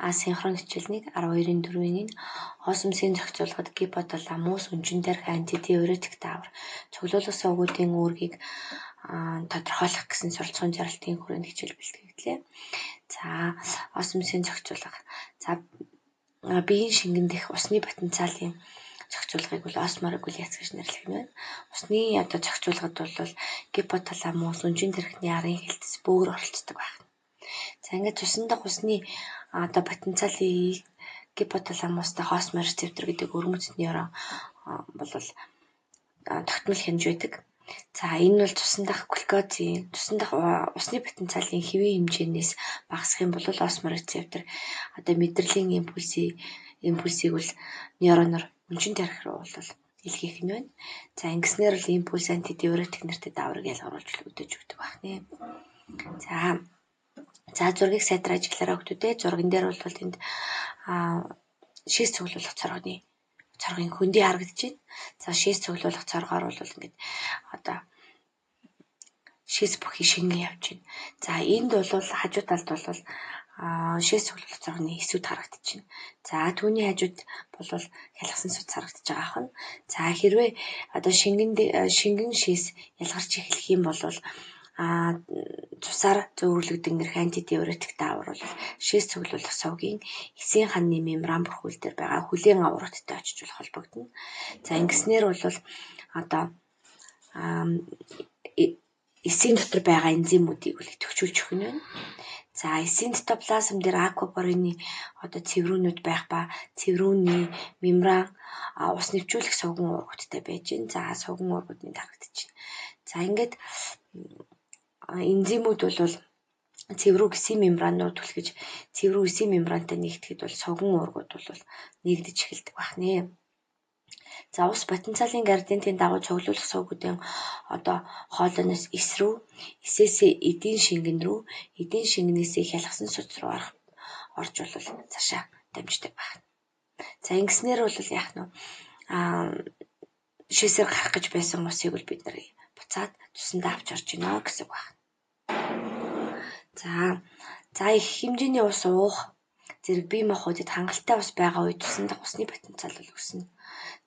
Асинхрон хичээл 1 12-ийн 4-ийн осмосын зохицуулахад гипоталамус, өнжин тархи, антидиуретик даавар, цуглуулах сувгуудын үүргийг тодорхойлох гэсэн суралцахын зорилтын хүрээнд хичээл бэлтгэгдлээ. За, осмосын зохицуулга. За, биеийн шингэн дэх усны потенциалын зохицуулгыг бол осморегуляц гэж нэрлэх нь байна. Усны одоо зохицуулгад бол гипоталамус, өнжин тархины арын хэлтэс бөөр оролцдог байна. За, ингээд цусан дах усны одоо потенциалыг гипоталамус дахь осморецептор гэдэг өрмөц нейрон бол тогтмол хянаж байдаг. За, энэ бол цусан дах глюкозын, цусан дах усны потенциалын хэвийн хэмжээнээс багасах юм бол осморецептор одоо мэдрэлийн импульсийг бол нейроноор өнжин тархи руу бол илгээх нь байна. За, ингэснээр бол импульс антидиуретик нэртэй дааврыг ялгаруулж өдөж өгдөг байна. За, зургийг сайдар ажиглаарай хүмүүдээ. Зурган дээр бол энд шээс цуглуулах цоргын хөндий харагдаж байна. За, шээс цуглуулах цоргоор бол ингээд одоо шээс бүхий шингэн явж байна. За, энд бол хажуу талд бол шээс цуглуулах цоргоны эсүүд харагдаж байна. За, түүний хажууд бол хялгасан судас харагдаж байгаа ах нь. За, хэрвээ одоо шингэн шээс ялгарч эхлэх юм бол цусаар зөөвөрлөгдөн ирэх антидиуретик даавар бол шээс цуглуулах сувгийн эсийн ханны мембран бүрхүүл дээр байгаа хүлээн аврагттай очиж бол холбогдоно. За, ингэснээр бол одоо эсийн дотор байгаа энзимүүдийг бол идэвхжүүлж өгөх нь байна. За, эсийн цитоплазм дээр аквапорины одоо цэврүүнүүд байх ба цэврүүний мембран ус нэвчүүлэх сувган уургуудтай байж байна. За, сувган уургууд энд харагдаж байна. За, ингээд энзимүүд бол цэврүү эсийн мембран руу түлхэж цэврүү эсийн мембрантай нэгдэхэд бол сувган уургууд бол нэгдэж эхэлдэг байна. За, ус потенциалын градиентийн дагуу цуглуулах сувгуудын одоо хоолойноос эс рүү, эсээсээ эдийн шингэн рүү, эдийн шингэнээсээ хялгасан судас руу орж бол цаашаа дамждаг байна. За, ингэснээр бол яах нь шээсээр гарах гэж байсан усыг бол бид нар буцаад цусандаа авч орж гинэ гэсэн үг байна. За, их хэмжээний ус уух зэрэг бие махбодод хангалттай ус байгаа үед цусан дах усны потенциал бол өснө.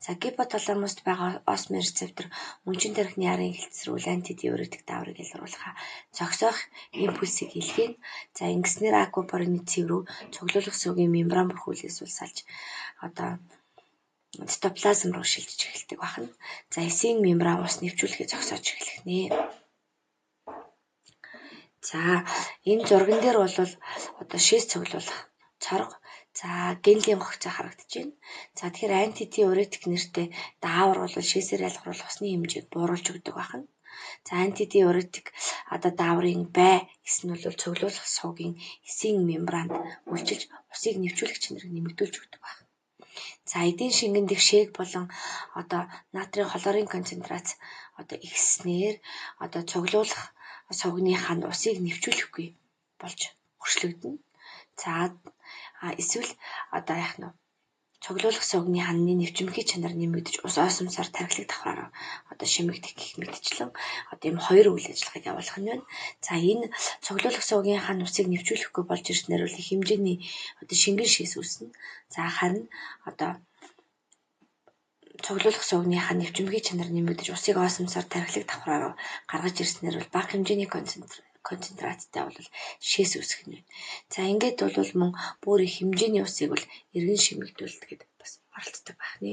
За, гипоталамуст байгаа осморецептор өнжин тархины арын хэлтсрүүл антидиуретик дааврыг ялгаруулахаа зогсоох импульсийг илгээнэ. За, ингэснээр аквапорины цэврүү цуглуулах сувгийн мембран бүрхүүлээс ул салж одоо цитоплазм руу шилжиж эхэлдэг байна. За, эсийн мембран ус нэвчүүлэхээ зогсоож эхлэх нэ. За, энэ зурган дээр бол одоо шээс цуглуулах цорго, за, генлийн гогцоо харагдаж байна. За, тэгэхээр антидиуретик нэртэй даавар бол шээсээр ялгаруулах усны хэмжээг бууруулж өгдөг байна. За, антидиуретик одоо дааврын бай эс нь бол цуглуулах сувгийн эсийн мембранд үйлчилж усыг нэвчүүлэх чанарыг нэмэгдүүлж өгдөг байна. За, эдийн шингэн дэх шээг болон одоо натрийн хлорын концентрац одоо ихснээр одоо цуглуулах сувгны ханд усыг нэвчүүлэхгүй болж хөршлөгдөнө. За, эсвэл одоо яах нь цуглуулах сувгны ханны нэвчимхий чанар нэмэгдэж ус осмосоор тархилаг давхраараа одоо шимэгдэх гэх мэтчлэн одоо ийм хоёр үйл ажиллагааг явуулах нь байна. За, энэ цуглуулах сувгийн хан усыг нэвчүүлэхгүй болж ирснээр бол их хэмжээний одоо шингэн шээс үүснэ. За, харин одоо цуглуулах сувгны хан нэвчимхий чанар нэмэгдэж усыг осмосоор тархилаг давхраараа гаргаж ирснээр бол бага хэмжээний концентрацтай бол шээс үүсгэх нь байна. За, ингээд бол мөн бүр их хэмжээний усыг бол эргэн шимэгдүүлдэг бас оролцдог байх нэ.